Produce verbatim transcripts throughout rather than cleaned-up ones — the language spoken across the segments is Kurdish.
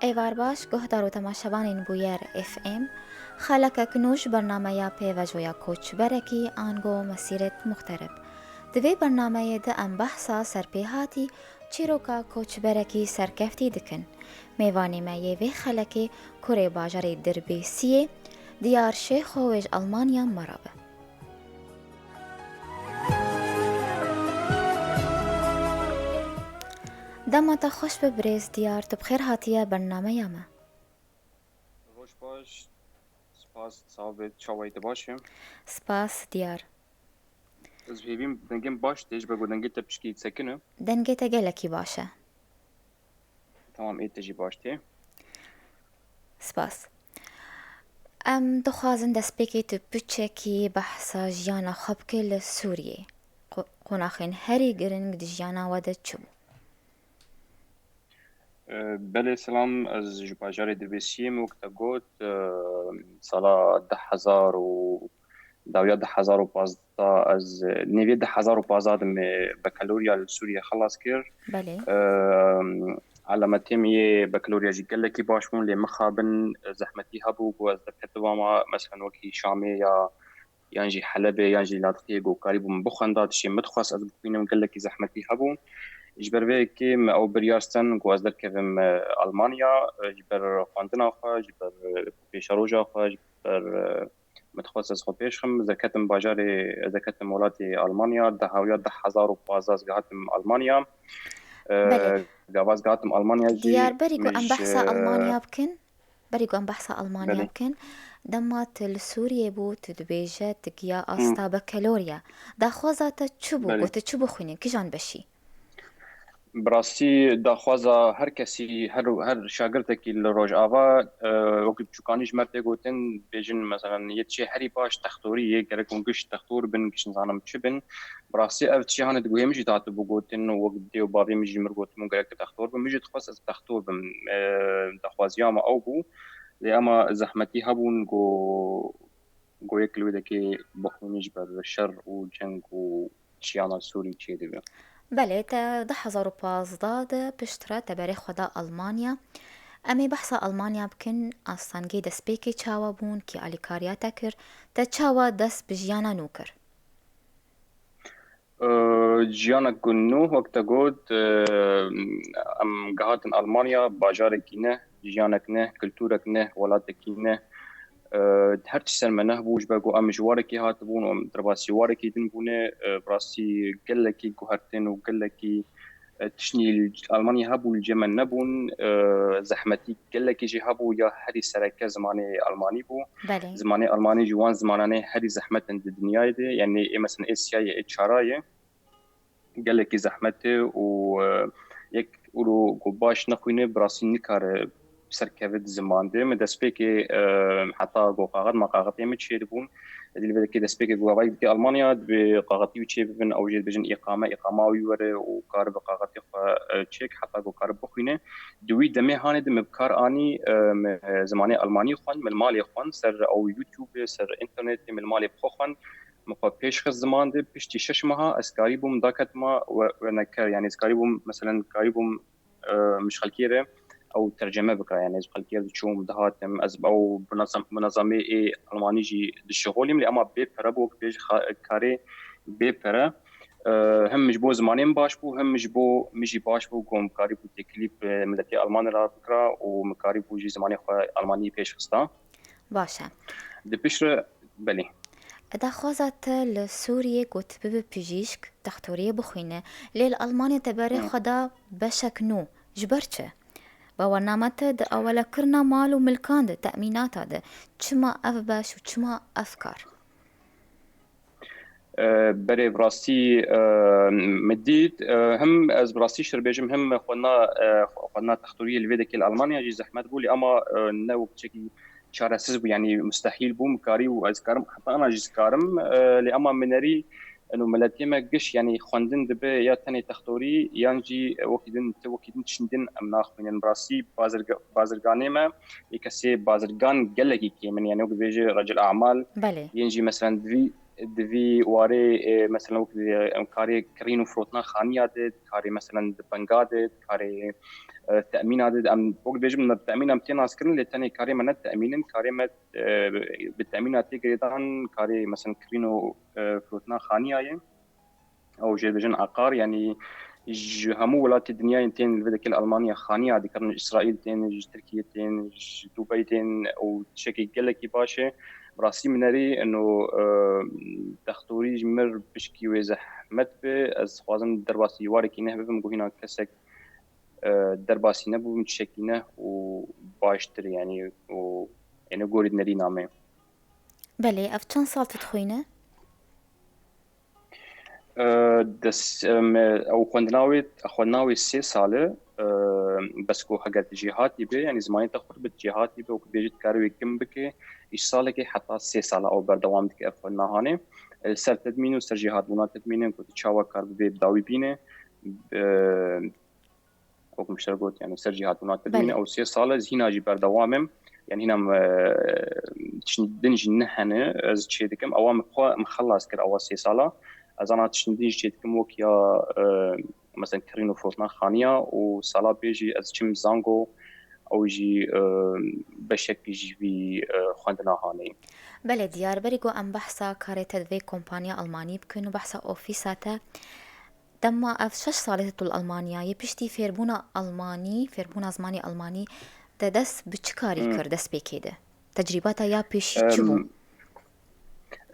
Êvar baş, guhdar û temaşevanên Bûyer F M. Xelekek nû ji bernameya pêvejoya koçberekî ango mesîret muxterib. Di vê bernameyê de em behsa serpêhatî çîroka koçberekî serkeftî dikin. Mêvanê me yê vê xelekê kurê bajarê Dirbêsiyê, Diyar Şêxo wê ji Almanya me re be. Dema te xweş be birêz Diyar, tu bi xêr hatiye bernameya me. Roj baş, spas, sax be, çawa yî, tu baş î? Spas Diyar. Ez hêvîm dengê min baş tê, ji ber ku dengê te pişkî sekin e. Dengê te gelekî baş e. Tamam, ê te jî baş tê. Spas. Em dixwazin destpêkê tu piçekî behsa jiyana xwe bike li Sûriyê. Qo-, qonaxên herî giring di jiyana we de çi bû? E, belê, selam, ez ji bajarê Dirbêsiyê me, wek te got, e, sala du hezar û, dawiya du hezar û pazdeh, ez, e, nêvê du hezar û pazdeh de me bakalorya li Sûriyê xelas kir. Belê. E, Elemetê min yê bakalorya jî gelekî baş bûn, lê mixabin, e, zehmetî hebû, ku ez derketibama, meselen, wekî Şamê ya yan jî Helebê, yan jî Ladiqiyê ku karîbû min bixwenda, tiştê min dixwest ez bixwînim, gelekî zehmetî hebû. Ji ber vê yekê min ew biryar stand ku ez derkevim, e, Almanya, e, ji ber xwendina xwe, ji ber, e, pêşeroja xwe, ji ber, e, min dixwest ez xwe pêş xim. Ez derketim bajarê, ez derketim welatê Almanya, dahawiya du hezar û pazdeh ez gehatim Almanya. E, Belê. Gava ez gehatim Almanya jî Diyar, berî ku min em ji behsa Almanya bikin, Berî ku em behsa Almanya Belê. bikin, dema tu li Sûriyê bû, tu dibêje, tu giya Hı. asta bakalorya. Daxwaza te çi bû? Belê. Ku tu çi bixwînî? Kijan beşî? Bi rastî daxwaza her kesî, her, her şagirtekî li Rojava, e, wekî biçûkanî ji me tê gotin, bêjin, meselen, yê çê herî baş textorî yê, gerek hûn giş textor bin, giş nizanim çi bin. Bi rastî ev çi hane di guhê min jî dihatibû gotin û wek dê û bavê min jî mir gotibûn gerek tu textor bim. Min jî dixwest ez textor bim. E, daxwaziya me ew bû. Lê ema zehmetî hebûn ku, ku yek li wê dekê bixwînî ji ber şer û ceng û çiyana Sûrî çêdibe. Belê, te du hezar û pazdeh de piştre te berê xwe da Almanya. Em ê behsa Almanya bikin, astengê destpêkê çawa bûn, kî alîkariya te kir, te çawa dest bi jiyana nû kir? Ee, jiyanek ku nû, wek te got, ee, em gehatin Almanya, bajarekî ne, jiyanek ne, kulturek ne, welatekî ne. Ee, her tişt ser me nehbû, ji ber ku em ji warekî hatibûn û em derbasî warekî din bûne. Ee, bi rastî gelekî guhertin û gelekî, e, tiştî li Almanya hebû, li cem me nebûn. Ee, zehmetî gelekî jî hebû, ya herî sereke zimanê Almanî bû. Belê. Zimanê Almanî ji wan zimananê herî zehmet in di dinyayê de. Yanî ê, mesela, ê siyayê, ê çarayê gelekî zehmet e û, e, yek ûro ku baş nexwîne, bi rastî nikare serkeve di ziman de. Min destpêkê, e, heta ku qaxit ma qaxitê min çêdibûn. Di vê dekê destpêkê ku gavayî dike Almanya, divê qaxitî wî çê bibin, ew jê dibêjin îqame, îqama wî were û karibe qaxitê xwe, e, çêk, heta ku karibe bixwîne. Di wî demê hanê de min bi kar anî, e, min, e, zimanê Almanî xwend, min li malê xwend, ser ew YouTube, ser înternetê min li malê bi xwe xwend. Min xwe pêş xist ziman de, piştî şeş meha ez karîbûm daketima we-, wêneker, yanî ez karîbûm, meselen, karîbûm, e, min ji xelkê re ew terceme bika, yanî ez bi xelkê re diçûm, dihatim, ez bi ew munezem-, munezemê ê Almanî jî dişixulîm, lê ema bê pere bû, wek bêjî xa-, karê bê pere. E, hem ji bo zimanê min baş bû, hem ji bo min jî baş bû, ku min karîbû têkilî bi miletê Alman re bikira û min karîbû jî zimanê xwe Almanî pêş xista. Baş e. Di piştre, belê. Daxwaza te li Sûriyê ku tu bibe pijîşk, textoriyê bixwîne, lê li Almanya te berê Hı. xwe da beşek nû. Ji ber çi? Bawername te di awelekirina mal û milkan de, temînata de, çima ev beş û çima ev kar? E, berê bi rastî, e, min dît, e, him ez bi rastî şir bêjim, him xwendina, e, xwendina textoriyê li vê dekê li Almanya jî zehmet bû, lê ema, e, ne wek çekî çaresiz bû, yanî mustehîl bû, min karî û ez karim, heta ana jî ez karim, e, lê ema minerî, eno miletê me giş, yanî xwendin dibe ya tenê textorî, yan jî wekî din, ti wekî din tiştên din em naxwînin. Bi rastî bazirga-, bazirganê me, yê kesê bazirgan gelekî kêm in, yanî wek dibêje recel amal, Belê. Yên jî meselen divî di vî warê, e, mesela wek, e, em karê kirîn û firotina xaniya de, karê mesela di penga de, karê, e, temîna de, em wek dibêjin, bi temîn em tê naskirin, lê tenê karê me ne temîn in, karê me, e, bi temîna tê girêdan, karê mesela kirîn û, e, firotina xaniya ye. Ew jê dibêjin eqar, yanî ji hemû welatê dinyayê tên li vê dekê li Almanya xaniya dikirin, ji Îsraîl tên, ji Tirkiye tên, ji Dubey tên û tiştekî gelekî baş e. Bi rastî min nerî ino, e, textorî ji mir pişkî wê zehmet be. Ez dixwazim derbasî warekî neh bibim, ku hîna kesek, e, derbasî nebûbim, tiştekî neh û baştir, yanî û êne gorî nerî name. Belê, ev çend sal tu dixwîne? E, des, em, ew xwendina wê, xwendina wê sê sal e, e, bes ku heger tu jêhatî be, yanî zimanê te xurt be, tu jêhatî be û ku bêjî dikare wê kim bike, îş salekê heta sê sala ew berdewam dike ev xwendina hanê. E, li ser te dimîne û ser jêhatbûna te dimîne ku tu çawa kar bibê bi dawî bîne. E, Wek min ji te re got, yani ser jêhatbûna te dimîne, ew sê sal e, ez hîna jî berdewam im. Yani hîna, e, tiştên din jî ne hene, ez çê dikim. Ewa min xwe, min xelas kir ewa sê sala. Ez ana tiştên din jî çê dikim, wek ya, e, mesela kirîn û firotina xaniya û sala pê jî ez çim zango, ew jî, e, beşek ji vî, e, xwendina hanê. Belê, diyar, berî ku em behsa karê te di vê kompaniya Almanî bikin û behsa ofîsa te, dema ev şeş salê tu li Almanyayê, piştî fêrbûna Almanî, fêrbûna zimanê Almanî, te dest bi çi karî Hmm. kir destpêkê de? Tecrîba te ya pêşî çi bû? Em,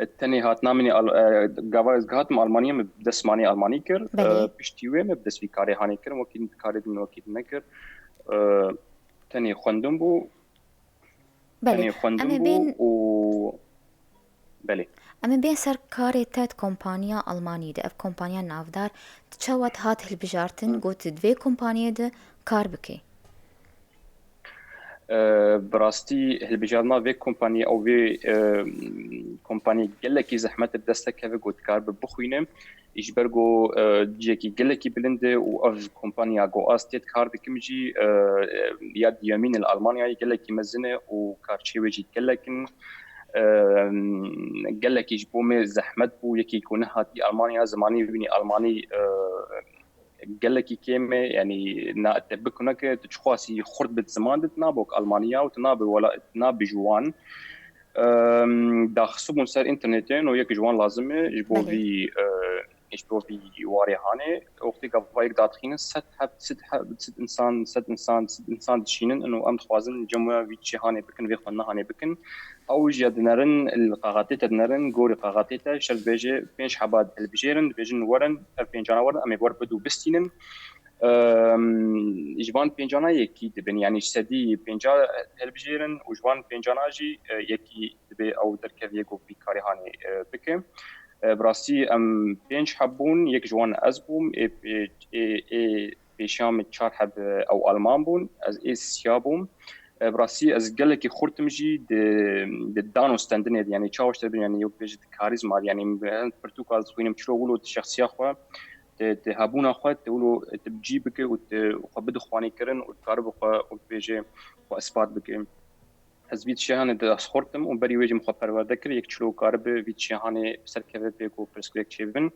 e, tenê hatina min ê Al-, e, gava ez hatim Almanyê, min bi dest zimanê Almanî kir. Belê. E, piştî wê min bi dest vî karê hanê kirin, wekî din karê din wekî din nekir. E, tenê xwendin bû. Belê. Tenê xwendin Em ê bû bên û Belê. Em ê bên ser karê te di kompaniya Almanî de. Ev kompaniya navdar, tu çawa dihat hilbijartin, Hı. got tu di vê kompaniyê de kar bikî? E, bi rastî hilbijartina vê kompaniyê ew vê, e, kompaniyê gelekî zehmet e, bi dest te keve ku tu karibe bixwîne. Ji ber ku, e, cihekî gelekî bilind e û ev kompaniya ku ez tê de kar dikim jî, e, ya diyemîn li Almanyayê gelekî mezin e û karçiyê wê jî gelek in. E, gelekî ji bo me zehmet bû, yekî ku nehatî Almanya, zimanê wî nî Almanî, e, gelekî kêm e, yanî na te bikuneke, tu çiqasî xurt bit ziman dit, nabe wek Almanya û tu nabe wela, nabe ji wan. Em, daxistibûn ser înternetê, no yek ji wan lazim e, ji bo Belê. vî, e, ji bo vî warê hanê. Wextê gava yek dadixînin, sed heb, sed heb, sed insan, sed insan, sed insan dişînin, ino em dixwazin cem we vî çê hanê bikin, vê xwendina hanê bikin. Ew jî ya dinerin, li qaxatê te dinerin, gorî qaxatê te, şer dibêje, pênc heba hilbijêrin, dibêjin werin, ev pêncana werin, em ê wer bidû bistînin. Em, ji van pêncana yekî dibin, yanî ji sedî pênca hilbijêrin û ji van pêncana jî, e, yekî dibê ew derkeviyê ku vî karê hanê, e, bike. E, bi rastî em pênc heb bûn, yek ji wan ez bûm, ê, ê, ê, ê pêşiya min çar heb, e, ew Alman bûn, ez ê siya bûm. E, bi rastî ez gelekî xurt im jî di, di dan û stendinê de, yanî çawa ji te dibin, yanî wek bêjî di karîzma de, yanî min pirtûka ez dixwînim çilo wilo di şexsiya xwe, di, di hebûna xwe, di wilo, di bi cî bike û di xwe bide xwanîkirin û dikaribe xwe, wek bêjê, xwe ispat bike. Ez vî tişê hanê di ez xurt im û berî wê jî min xwe perwerde kir, yek çilo karibe vî tişê hanê bi ser keve pê ku pirsgirêk çêbibin.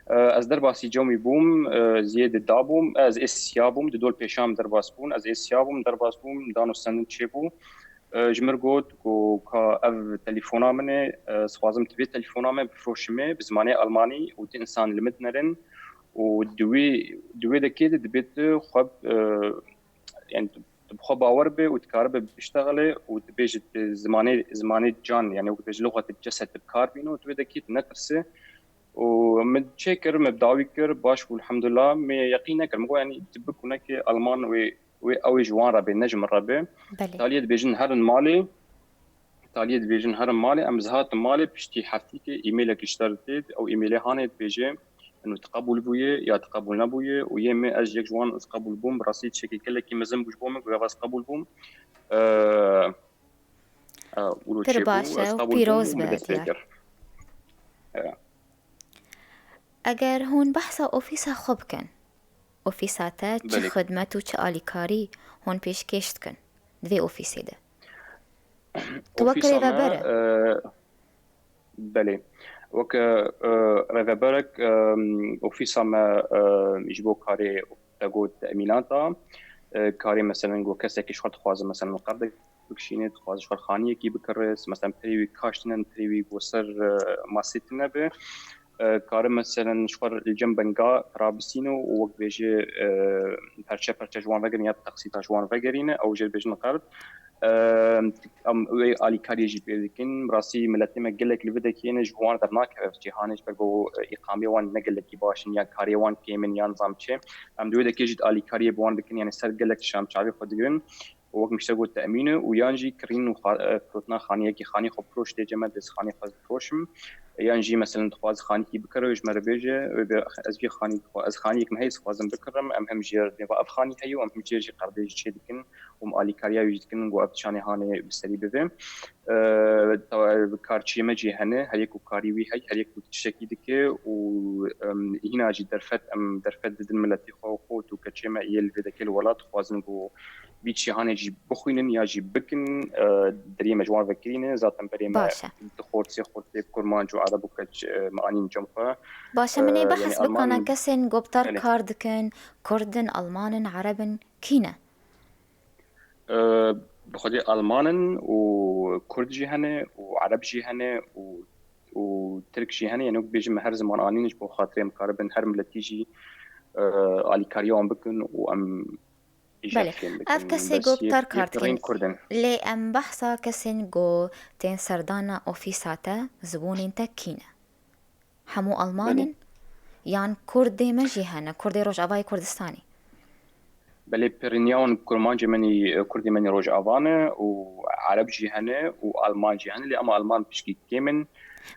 E, ez derbasî cemî bûm, e, ziyê di da bûm, ez ê siya bûm, di dol pêşam derbas bûn, ez ê siya bûm, derbas bûm, dan û stendin çêbû. E, ji mir got ku ka ev telefona min e, e, ez xwazim tu vê telefona me bifroşime bi zimanê Almanî û tu însan li min dinerin û di wê, di wê dekê de dibê tu xwe, e, yani tu, tu bi xwe bawer be û dikaribe biştexile û dibêje tu zimanê, zimanê can, yani wek dibêje lixwe tu cesed tu bi kar bîne û tu vê dekê tu netirse. Û min çê kir, min bi dawî kir, baş bû, elhamdulillah, min yeqîn nekir. Min got, yanî tu bikunekê Alman wê, wê ew ê ji wan re bê, ne ji min re bê. Belê. Taliyê dibêjin herin malê, taliyê dibêjin herin malê, em ez hatim malê, piştî heftîkê e-mailek ji te re tê, ew e-mailê hanê dibêje, ino tu qebûl bûye ya tu qebûl nebûye û yê min ez yek ji wan ez qebûl bûm, bi rastî tiştekî gelekî mezin bû ji bo min, ku gava ez qebûl bûm. Eee, eee, wilo Pir çêbû, baş e ez û qebûl bûm pîroz û min be, dest pê Diyar. kir. Eee. Eger hûn behsa ofîsa xwe bikin, ofîsa te çi Belê. xidmet û çi alîkarî hûn pêşkêş dikin di vê ofîsê de? Tu wek Ofîsa me, rêveber e. e, belê. Weke e, rêveberek e, ofîsa me e, ji bo karê te got temînata e, karê meselen got kesekî ji xwe dixwaze meselen qerdek bikişîne, dixwaze ji xwe xaniyekî bikire, meselen pirê wî kaş tine, pirê wî got ser e, masê tine be. E, kare meselen ji xwe li cem benga rabistîne û wek bêje e, perçe perçe ji wan vegerîne ya teqsîta ji wan vegerîne, ew jê dibêjin qerd. Em wê alîkariyê jî pê dikin. Bi rastî miletê me gelek li vê dekê ne ji bo wan dernakeve ev cîhanê, ji ber ku îqamê wan ne gelekî baş in, yan karê wan kêm in, yan zam çi. Em di wê dekê jî alîkariyê bi wan dikin, yani ser gelek tişt em çavê xwe digirin. Û wek min ji te got temîn e û yan jî kirîn û xa- e, firotina xaniyekî, xanî xwe firoş tê cem me, dê ez xanî xwe firoşim. Yan jî meselen dixwaz xanîkî bikire û ji me re bêje, wê bê ez vî xanî dixwa- ez xaniyek me heye, dixwazim bikirim, em hem jê re dê va ev xanî heye û em hem jê jî qerdê jî çê dikin. Û em alîkariya wî jî dikin, got ev tişanê hanê bi serî bibe. E, tawa karçiyê me jî hene, her yek û karî wî hey, her yek û tiştekî dike û em, hîna jî derfet, em derfet didin miletî xwe û xwe û tu keçê me yê li vê dekê li welat dixwazin ku vî çî hanê jî bixwînin ya jî bikin, e, deriyê me ji wan vekirîne. Zaten berê me Baş e. du xort, sê xort tê kurmanc û ereb û keç, e, me anîn cem xwe. Baş e, min ê E, behs yani bikana Alman kesên go bi te re Belê. kar dikin, Kurd in, Alman in, Ereb in, kî ne? E, bi xwedê Alman in û Kurd jî hene û Ereb jî hene û, û Tirk jî hene. Yani wek bêjim me her ziman anîn ji bo xatirê em karibin her miletî jî e, alîkariya wan bikin û em îşev Belê. fêm bikin. Ev kesê Bes go bi te re yek, kar yek rîn dikin. Kurd in. Lê em behsa kesên go tên serdana ofîsa te, zibûnên te kî ne? Hemû Alman Belê. in? Yan Kurdê me jî hene, Kurdê Rojavayê Kurdistanê? Belê, pirîniya wan kurmancê min î, Kurdê min î Rojava ne û Ereb jî hene û Alman jî hene, lê ema Alman pişkî kêm in.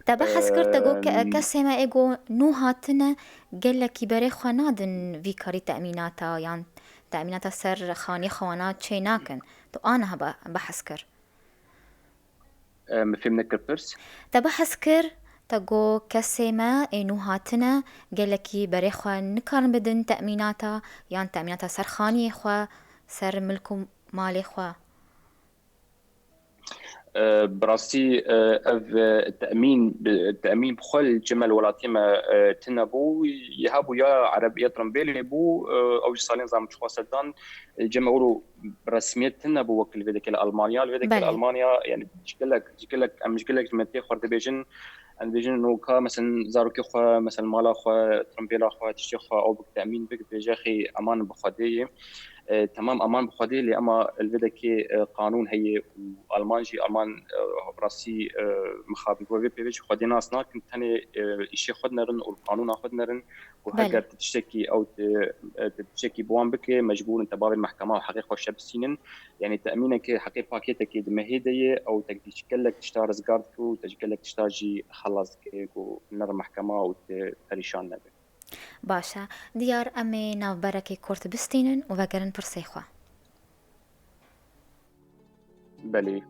Te behs kir, te got ke-, Em, kesê me ê go nû hatine gelekî berê xwe nadin vî karî temînata yan temînata ser xanî xwe wana çê nakin. Tu aniha be-, behs kir. Em, fêm nekir pirs. Te behs kir, te got kesê me ê nû hatine gelekî berê xwe nikarin bidin temînata yan temînata ser xaniyê xwe, ser milk û malê xwe. E, bi rastî, e, ev, e, temîn, bi, temîn bi xwe li cem me li welatê me, e, tune bû. Hebû ya Ereb, ya Tirmbêlê bû, e, ew ji salên zam çixwe sedan, e, cem me wilo bi resmiyet tune bû wek li vê dekê li Almanya. Li vê dekê li Belê. Almanya, yani ji gelek, ji gelek, em ji gelek ji me tê xwe dibêjin, em dibêjin no ka, meselen, zarokê xwe, meselen, mala xwe, Tirmbêla xwe, tiştê xwe ew bik temîn bik, dibêje xê eman bi Xwedê ye. E, temam eman bi Xwedê, lê ema li vê dekê, e, qanûn heye û Alman jî, Alman, e, bi rastî, e, mixabin ku vê pêvê jî Xwedê nas nakin, tenê, e, îşê xwe dinerin û li qanûna xwe dinerin û Belê. heger tu tiştekî ew tu, e, tu tiştekî bi wan bike, mecbûr in te bavên mehkema û heqê xwe şebistînin. Yani temîneke, heqê pakêtekê di mehê de ye, ew te ji gelek tişta rizgar dike û te ji gelek tişta jî xelas dike ku nere mehkema û tu perîşan nebe. Baş e. Diyar, em ê navberekê kurt bistînin û vegerin pirsê xwe. Belê.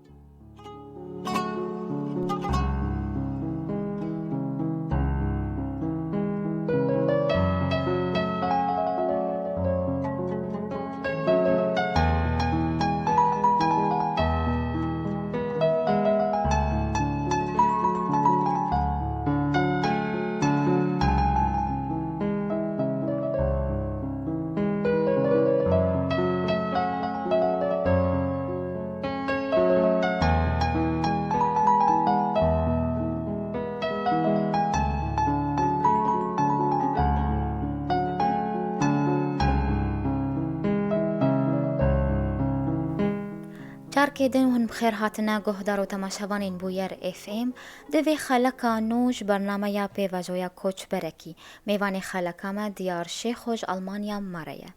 Carkê din hûn bi xêr hatine guhdar û temaşevanên Bûyer F M. Di vê xeleka nû ji bernameya pêvajoya koçberekî, mêvanê xeleka me Diyar Şêxo ji Almanya me re ye.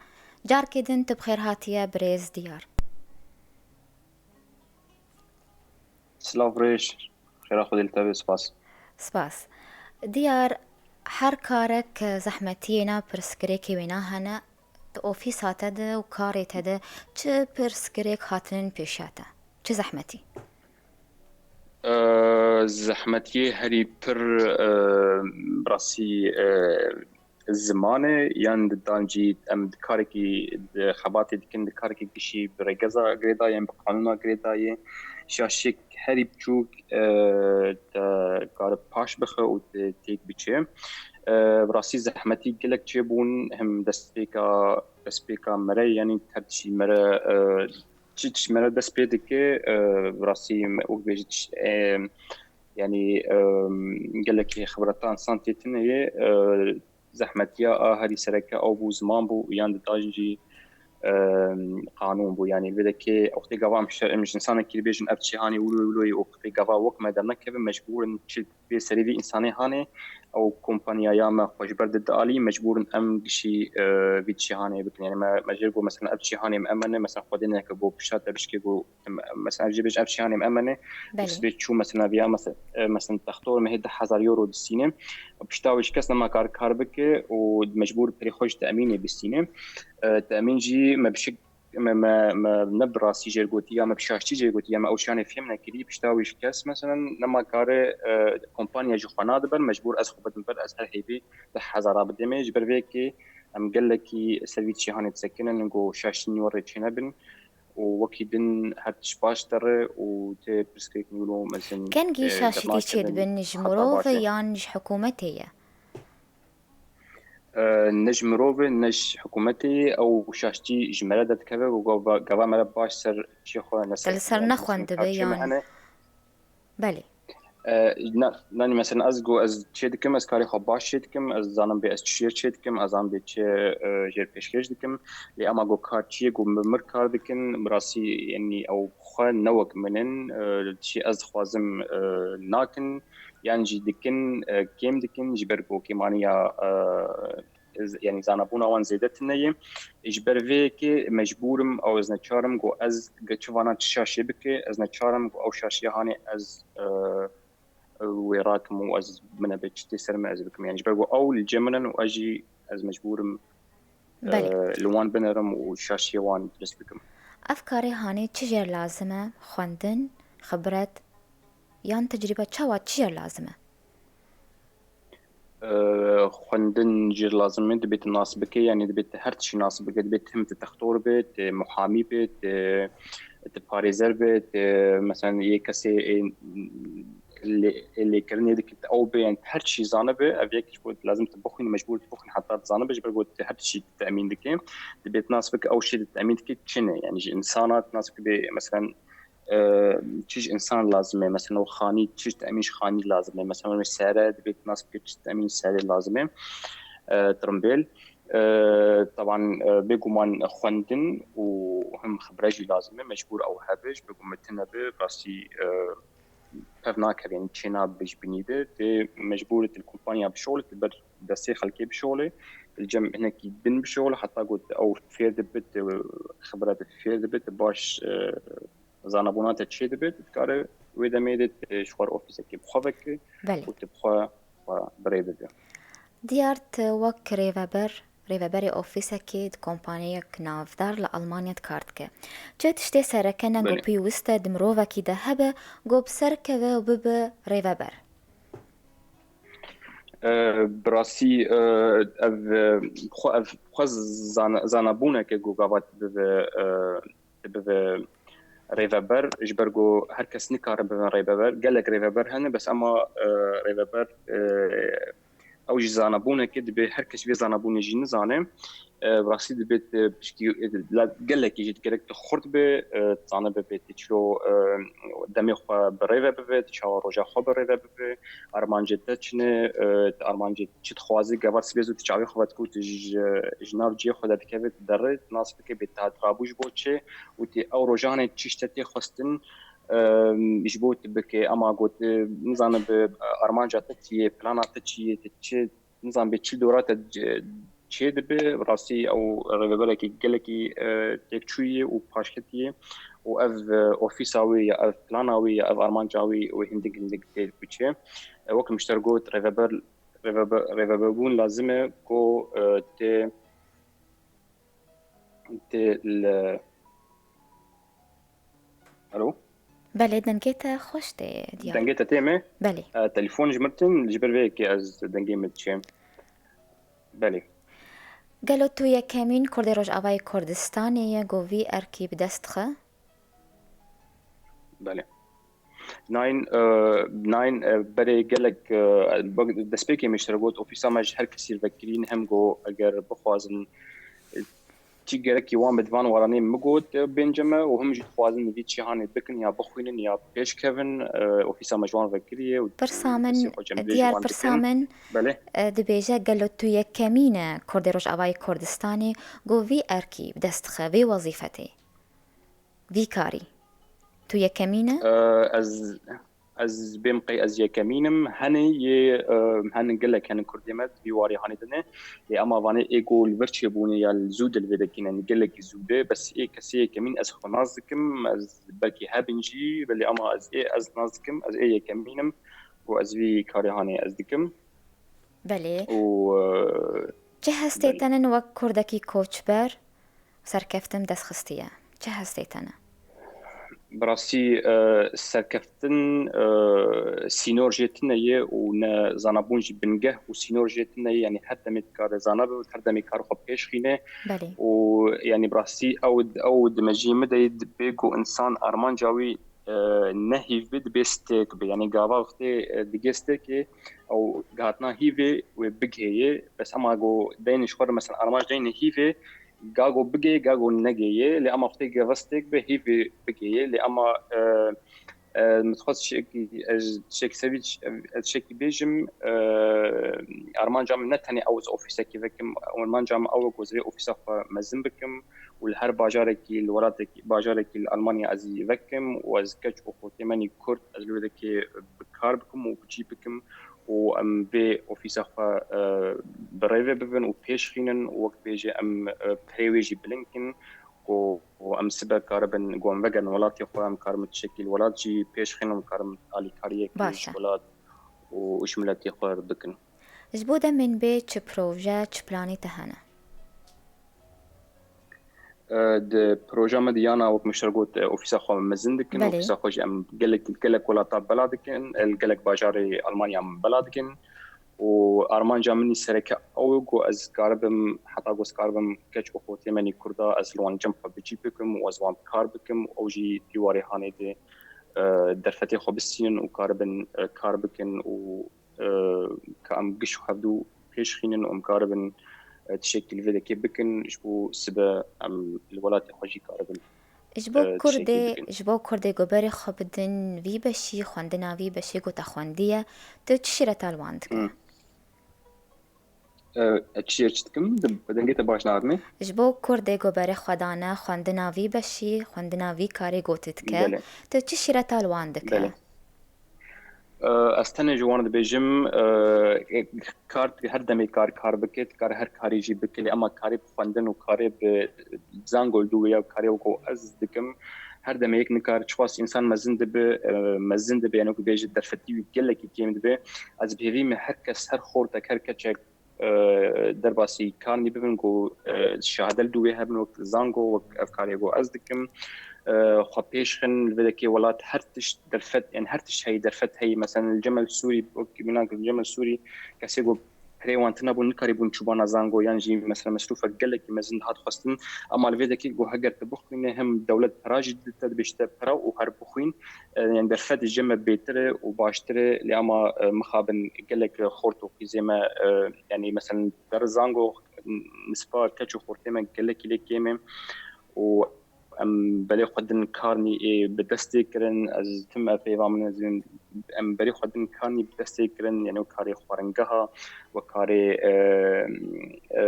Carkê din tu bi xêr hatiye birêz Diyar. Silav rêj, xêra Xwedê li te be, spas. Spas. Diyar, her karek zehmetiyê ne, pirsgirêkê wêna hene, di ofîsa te de û karê te de çi pirsgirêk hatinin pêşiya te? Çi zehmetî? E, zehmetiyê herî pir, e, bi rastî, e, zimanê, yan didan jî em di karekî, di xebatê dikin, di karekî gişî bi rêgeza girêdayê, yan bi qanûna girêdayê, şaşiyek herî biçûk, e, te kare paş bixe û te têk biçe. E, bi rastî zehmetî gelek çêbûn, hem destpêka, destpêka mere, yanî her tiştî mere, e, çi tişt mere dest pê dike, e, bi rastî me wek bêjî tiş-, e, yanî, e, gelekî xibretan san tê tune ye, e, zehmetiya a herî sereke ew bû, ziman bû, yan didan jî, e, qanûn bû. Yanî vê dekê wextê gava em şe-, em ji insanekî dibêjin ev çi hanê wilo wilo ye û wextê gava wek me dernekeve, mecbûr in çi bê serê vî insanê hanê, ew kompanyaya me xwe ji ber dide alî, mecbûr in em gişî, e, vî çi hanê bikin. Yanî me, me jê got, mesela ev çi hanê me emene, mesela Xwedê neke got pişta te bişkê got, em, mesela ev jê bêj ev çi hanê me emene, û Belê. sibê çû mesela viya mese-, e, mesela textor me hê deh hezar euro distîne. Pişta wê ji kes nema kar kar bike û mecbûr perê xwe ji teemînê bistîne. E, teemîn jî me bişik me, me, me ne bi rastî jê gotiya, me bi şaştî jê gotiya, me ew şanê fêm nekirî, pişta wî ji kes, mesela, nema kare, e, kompanya ji xwe nadiber, mecbûr ez xwe bidim ber, ez her heyvî deh hezara bidêmê. Ji ber vê yekê em gelekî ser vî çîhanê disekinin, ku şaştî nî were çênebin û wekî din her tişt baş dere û tê pirsgirêk nû mezin, Kengî e, şaştî dernakevin, çêdibin, ji heta mirov e başê. yan ji hikûmetê ye? E, ne ji mirov e, ne ji hikûmetê ye. Ew şaştî ji me re derdikeve û gava, gava me re baş ser çiyê xwe ne Te li ser nexwendibe yan? hene. Belê. E, na, nanî mesela ez got ez çê dikim, ez karê xwe baş çê dikim, ez zanim bê ez çi jêr çê dikim, ez zanim bê çi, e, jêr pêşkêş dikim. Lê ema got kar çi ye, got min mir kar dikin, bi rastî, yanî ew xwe ne wek min in, e, çi ez dixwazim, e, nakin. Yan jî dikin, e, kêm dikin, ji ber ku kêmaniya, e, z-, yanî zanabûna wan zêde tune ye. Ji ber vê yekê mecbûr im, ew ez neçar im ku ez ge-, çi vana çi şaşê bike, ez neçar im ku ew şaşiya hanê ez, e, wê rakim û ez bine be çi tê ser min ez bikim. Yanî ji ber ku ew li cem min in û ez jî ez mecbûr im, Belê. e, li wan binerim û şaşiyê wan dirust bikim. Ev karê hanê çi jêr lazim e? Xwendin, xibret, yan tecrîbe, çawa, çi jêr lazim e? E, xwendin jêr lazim e, dibê tu nas bike, yanî dibê tu her tişî nas bike, dibê tu him tu textor be, tu muhamî be, tu, tu parêzer be, tu, mesela, yê kesê ê, lê-, ê lêkirinê dike, tu ew be, yanî her tişî zanibe, ev yek ji bo lazim tu bixwînî, mecbûr tu bixwînî heta tu zanibe, ji ber ku tu her tişî tu temîn dike, dibê tu nas bike, ew şê tu temîn dike çi ne, yanî ji insana tu nas bike bê, mesela, e, çi ji insan lazim e, mesela, o xanî, çi ji temîn ji xanî lazim e, mesela, wê sere, dibê tu nas bike çi temîn serê lazim e, e, tirimbêl. E, taban, e, bêguman xwendin û him xibre jî lazim e, mecbûr ew hebe, ji ber ku me tune be, rastî, e, pev nakeve, yanî çê nabe ji binî de, tê mecbûr e tu li kompanya bişolê, tu ber destê xelkê bişolê, tu li cem hinekî din bişolê, heta ku tu ew fêr dibe, tu xibret fêr dibe, tu baş, e, zanabûna te çê dibe, tu dikare wê demê de tu ji xwe re ofîsekê bi xwe veke Belê. û tu bi xwe xwe bi rê bibe. Diyar, tu wek rêveber, rêveberê ofîsekê di kompaniyek navdar li Almanya dikar dike. Çi tiştê sereke ne ku Belê. pêwist e di mirovekî de hebe, ku bi ser keve û bibe rêveber? E, bi rastî, e, ev, e, xwe, ev xwe zana-, zanabûneke ku gava tu bibe, e, tu bibe rêveber, ji ber ku her kes nikare bibe rêveber. Gelek rêveber hene, bes ema, e, rêveber, e, ew jî zanabûneke dibe her kes vê zanabûnê jî nizane. E, bi rastî dibe tu piştî, e, la-, gelekî jî digerek tu xurt be, e, tu zanibe bê tu çilo, e, demê xwe bi rêve bibe, tu çawa roja xwe bi rêve bibe, armancê te çi ne, e, tu armancê çi dixwazî, gava sibê zû tu çavê xwe vedikû, tu ji, ji nav cihê xwe de dikeve, tu derê, tu nas bike bê tu hat rabû ji bo çi û tu ew rojanê çi ji te tê xwestin, e, ji bo tu bike. Ema got, e, nizanibe, e, armanca te çi ye, plana te çi ye, tu çi, nizan bê çi dora te ce-, çê dibe, rastî ew rêveberekî gelekî, e, têkçûyî ye û paşketî ye û ev, e, ofîsa wê ya ev plana wê ya ev armanca wê wê hindik hindik tê biçe. E, wek min ji te re got, rêveber, rêvebe-, rêveberbûn lazim e ku, e, tê, tê li, Alo? Belê, dengê te xweş tê, Diyar. Dengê te tê me? Belê. E, telefon ji min tin, ji ber vê yekê ez dengê min diçe. Belê. Gelo tu yekemîn Kurdê Rojavayê Kurdistanê ye ku vî erkî bi dest dixe? Belê. Nayên, e, nayên, e, berê gelek, e, bak, destpêkê min ji te re got, ofîsa me ji her kesî vekirîn, hem got eger bixwazin, e, çi gerekî wan bi di van waranê min got, e, bên cem me û him jî dixwazin vî çîhanê bikin ya bixwînin ya pêş kevin, e, ofîsa me ji wan vekiriye û Pirsa destê min, xwe cem dirêj diyar wan pirsa dikin. min, Belê. e, dibêje gelo tu yekemîn e Kurdê Rojavayê Kurdistanê ku vî erkî bi dest dixe, vê wezîfetê, vî karî. Tu yekemîn e? E, ez, ez bêm qey ez yekemîn im. Henê yê, e, henin gelek henin Kurdê me di vî warê hanê de ne. Lê ema vanê ê ku li vir çêbûne ya li zû de li vê dekî ne, gelekî zû de. Bes ê kesê yekemîn ez xwe nas dikim. Ez belkî hebin jî, belê ema ez ê ez nas dikim. Ez ê yekemîn im ku ez vî karê hanê ez dikim. Belê. Û, e, Çi hestê belê. Tenin wek Kurdekî koçber serkeftin dest xistiye? Çi hestê tene? Bi rastî, e, serkeftin, e, sînor jê tune ye û ne zanabûn jî bingeh û sînor jê tune ye, yanî her demê dikare zana bibe, her demê kar xwe pêş xîne Belê. û yanî bi rastî ew, ew di mejiyê min de ye, dibê ku insan armanca wî, e, ne hîv be, dibê stêrk be. Yanî gava wextê, e, digê stêrkê ew gihatina hîvê wê bigihê ye. Bes ema ku deyne ji xwe re mesela armanc deyne hîvê, ga ku bigihê, ga ku negihê ye. Lê ema wextê gava stêrk be hîvê bigihê. Lê ema, e, e, min dixwest tiştekî, ez tiştekî sevî, ez tiştekî bêjim, e, armanca min ne tenê ew ez ofîsekî vekim, armanca min ew e ku ez vê ofîsa xwe mezin bikim û li her bajarekî, li welatekî, bajarekî li Almanya ez ê vekim û ez keç û xortê me nî Kurd, ez li wê dekê bi kar bikim û bi cî bikim û em vê ofîsa xwe, e, bi rê ve bibin û pêş xînin û wek bêje em, e, pirê wê jî bilind kin ku em sibe karibin, ku em vegerin welatê xwe, em karibin tiştekî li welat jî pêş xînin, em karin alîkariyek Baş ji e. welat û ji miletê xwe bikin. Ji bo demên bê çi proje, çi planê te hene? E, di proja me de yana wek min ji te re got, e, ofîsa xwe mezin dikin, Belê. Ofîsa xwe jî em gelek, gelek welata bela dikin, e, li gelek bajarê Almanya em bela dikin û armanca min î sereke ew e ku ez karibim, heta ku ez karibim keç û xortê me nî Kurda, ez li wan cem xwe bi cî bikim û ez wan bi kar bikim û ew jî dîwarê hanê de, e, derfetê xwe bistînin û karibin, e, kar bikin û, e, ka em giş û hevdû pêş xînin û em karibin, e, tiştekî li vê dekê bikin, ji bo sibe em li welatê xwe jî karibin, Ji bo e, tiştekî Kurdê, bikin. ji bo Kurdê ku berê xwe bidin vî beşî, xwendina vî beşê ku te xwendiye, tu çi şîreta li wan dike? Hı. E, ez çi, çi dikim? Di, dengê te baş nahatime. Ji bo Kurdê ku berê xwe dane, xwendina vî beşî, xwendina vî karê ku tu dike, Belê. tu çi şîreta li wan dike? Belê. E, ez tenê ji wan dibêjim, e, kar, her demê kar, kar bike, dikare her karê jî bike, lê ema karê bi xwendin û karê bi zango li dû wê ya karê weko ez dikim, her demê yek nikare, çiqas însan mezin dibe, e, mezin dibe, yanî wekî bêje derfetî wî gelekî kêm dibe. Ez bi hêvî me her kes, her xortek, her keçek, e, derbasî karnî bibin ku, e, şahide li dû wê hebin wek zango, wek ev karê ku ez dikim. E, xwe pêş xin, li vê dekê welat her tişt derfet, yani her tişt heyî, derfet heyî. Mesela li Cemel Sûrî, wek mînak li Cemel Sûrî, kesê ku pirê wan tune bûn, nikarîbûn çûbana zango yan jî mesela mesrûfek gelekî mezin dihat xwestin. Ema li vê dekê ku heger tu bixwîne, hem dewlet pira jî didite, dibêjte pira û her bixwîn. E, yani derfet ji me bêtir e û baştir e, lê ema, e, mixabin gelek xort û qîzê me, e, yani mesela der zango, nisba keç û xortê me gelekî lê kêm e û em belê xwe din karnî ê bi destê kirin. Ez tim ev peyva min ez em berî xwe din karnî bi destê kirin, yani wek karê xwaringeha, wek karê, e, e,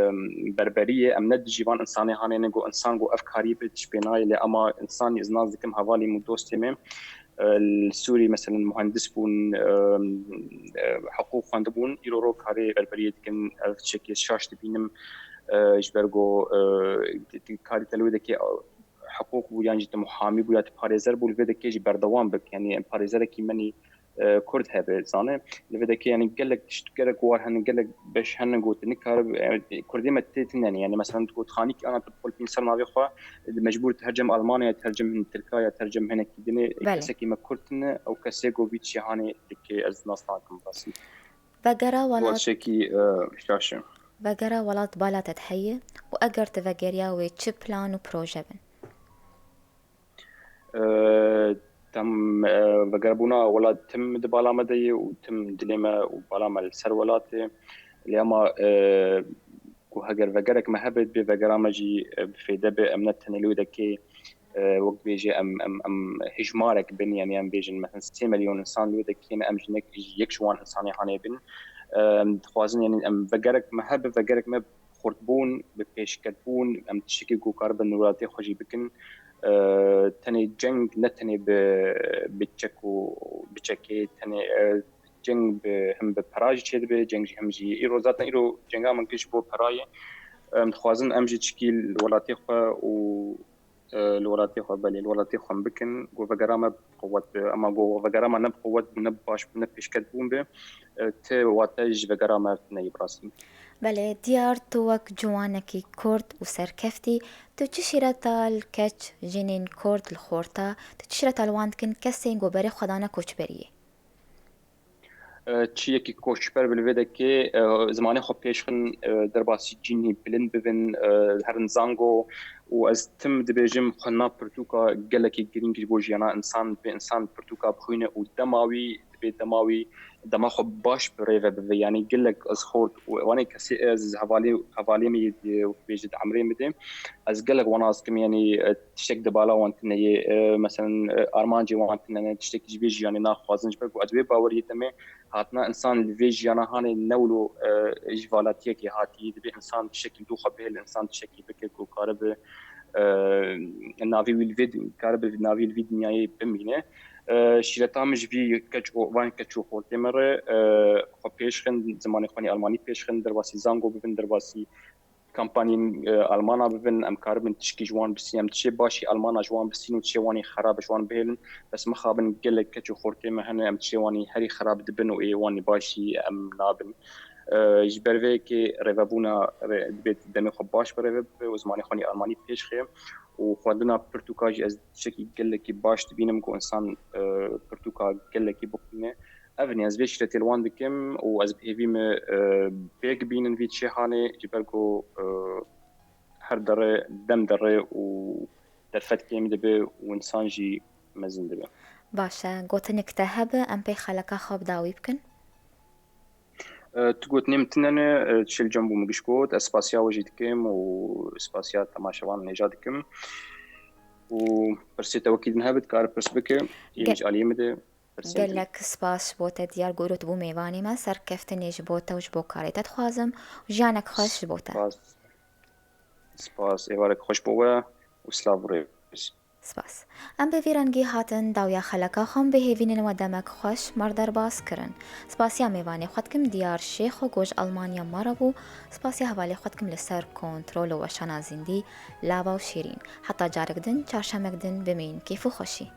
berberiyê. Em ne dijî van insanê hanê ne ku insan ku ev karî bi tişt pê nayê, lê ema insanî ez nas dikim hevalî min dostê me, e, li Sûrî, meselen, muhendis bûn, e, e, hiqûq xwendibûn, îro ro karê berberiyê dikin, ev tiştekî şaş dibînim, e, ji ber ku, e, karî te li wê dekê, e, hiqûq bû, yan jî tu muhamî bû, ya tu parêzer bû, li vê dekê jî berdewam bik. Yanî parêzerekî menî, e, Kurd hebe, zane. Li vê dekê, yanî gelek tişt, gelek war hene, gelek beş hene ku tu nikare, e, Kurdê me tê tune ne. Yanî, meselen, tu got xanîk ana tu qulpîn ser navê xwe, mecbûr tu her cem Almanya, tu her cem hin Tirka ya, tu her cem hinekî dinê, Belê. Kesekî me Kurd tune, ew kesê ku vî çîhanê dike ez nas nakim basî. Vegera War welat, tiştekî, e, şaş e. Vegera welat bala te heye û eger tu vegeriya wê çi plan û proje bin? E, Tam e, vegerbûna welat tim di bala me de ye û tim dilê me û bala me li ser welat e. Lê ema e, ku heger vegerek me hebe, dibê vegera me jî e, bi fêde be. Em ne tenê li wê dekê e, wek bêje em, em, em hijmarek bin, yanî em bêjin, mesela sê milyon insan li wê dekê ne, em ji nek-, yek ji wan insanê hanê bin. E, em dixwazin, yanî em vegerek me hebe, vegerek me xurtbûn, bi pêşketbûn, em tiştekî ku karibin welatê xwe jî bikin. E, Tenê ceng, ne tenê bi, bi çek û bi çekê, tenê e, ceng bi, him bi pera jî çêdibe, ceng jî him jî. Îro zaten îro cenga min kir ji bo pera ye. Em dixwazin em jî çikî li welatê xwe û e, li welatê xwe, belê, li welatê xwe em bikin, ku vegera me bi qewet be. Ema ku vegera me ne bi qewet bû, ne bi baş bû, ne pêşket bûn be, e, ti wate ji vegera me tune ye bi rastî. Belê, diyar tu wek ciwanekî kurd û serkeftî, tu çi şîreta li keç, jinên kurd li xorta, tu çi şîreta li wan dikin kesên ku berê xwe dane koçberiyê? E, çi yekî koçber bi li vê dekê, e, zimanê xwe pêşxin, e, derbasî cînî bilind bibin, e, herin zango û ez tim dibêjim xwe na pirtûka gelekî girîng ji bo jiyana însan, dibê însan pirtûka bixwîne û dema wî, dibê dema wî, dema xwe baş bi rê ve bibe. Yanî gelek ez xort û wanê kesê ez hevalê, hevalê min yê di, wek bêje di emrê min de, ez gelek wana ez kim, yanî, e, tiştek di bala wan tune ye, e, meselen, e, armancê wan tune ne, tiştekî ji vê jiyanê naxwazin, ji ber ku ez wê baweriyê de me, hatina însan li vê jiyana hanê ne wilo, e, ji valatiyekê hatiye, dibê însan tiştekî li dû xwe bihêle, însan tiştekî bike ku karibe, e, navê wî li vê din-, karibe navê li vî dinyayê bimîne. E, şîreta min ji vî keç û van keç û xortê me re, e, xwe pêş xin, zimanê xwe nê almanî pêş xin, derbasî zango bibin, derbasî kampanyên, e, Almana bibin, em karibin tişkî ji wan bisîn, em tişê başî Almana ji wan bisîn û tişê wanî xerab ji wan bihêlin. Bes mixabin gelek keç û xortê me hene, em tişê wanî herî xerab dibin û ê wanî başî em nabin. E, ji ber vê yekê rêvebûna rê-, dibê demê xwe baş bi rêve bibe û zimanê xwe nî Almanî pêş xê û xwendina pirtûka jî ez tiştekî gelekî baş dibînim ku însan, e, pirtûka gelekî bixwîne. Ev in, ez vê şîretê li wan dikim û ez bi hêvî me, e, pêk bînin vî çêhanê, ji ber ku, e, her derê dem derê û derfet kêm dibe û însan jî mezin dibe. Baş e, gotinek te hebe, em pê xeleka xwe bi dawî bikin. E, tu gotinê min tune ne, e, çil cem bû min giş got, ez spasiya we jî dikim û spasiya temaşevan nêja dikim û pirsê te wekî din hebe, dikare pirs bike, yên Ge- ji aliyê min de. Pirsên din. Gelek spas ji bo te diyar ku îro tu bû mêvanê me. Serkeftinê ji bo te û ji bo karê te dixwazim. Jiyanek xweş ji bo te. Spas. Spas. Êvarek xweş bo we û silav û rêz. Spas. Em bi vî rengî hatin dawiya xeleka xwe, em bi hêvînin we demek xweş me re derbas kirin. Spasiya mêvanê xwe dikim Diyar Şêxo ku ji Almanya me re bû. Spasiya hevalê xwe dikim li ser kontrol û weşana zîndî, lava û şîrîn. Heta carek din, çarşemek din, bimînin kêf û xweşî.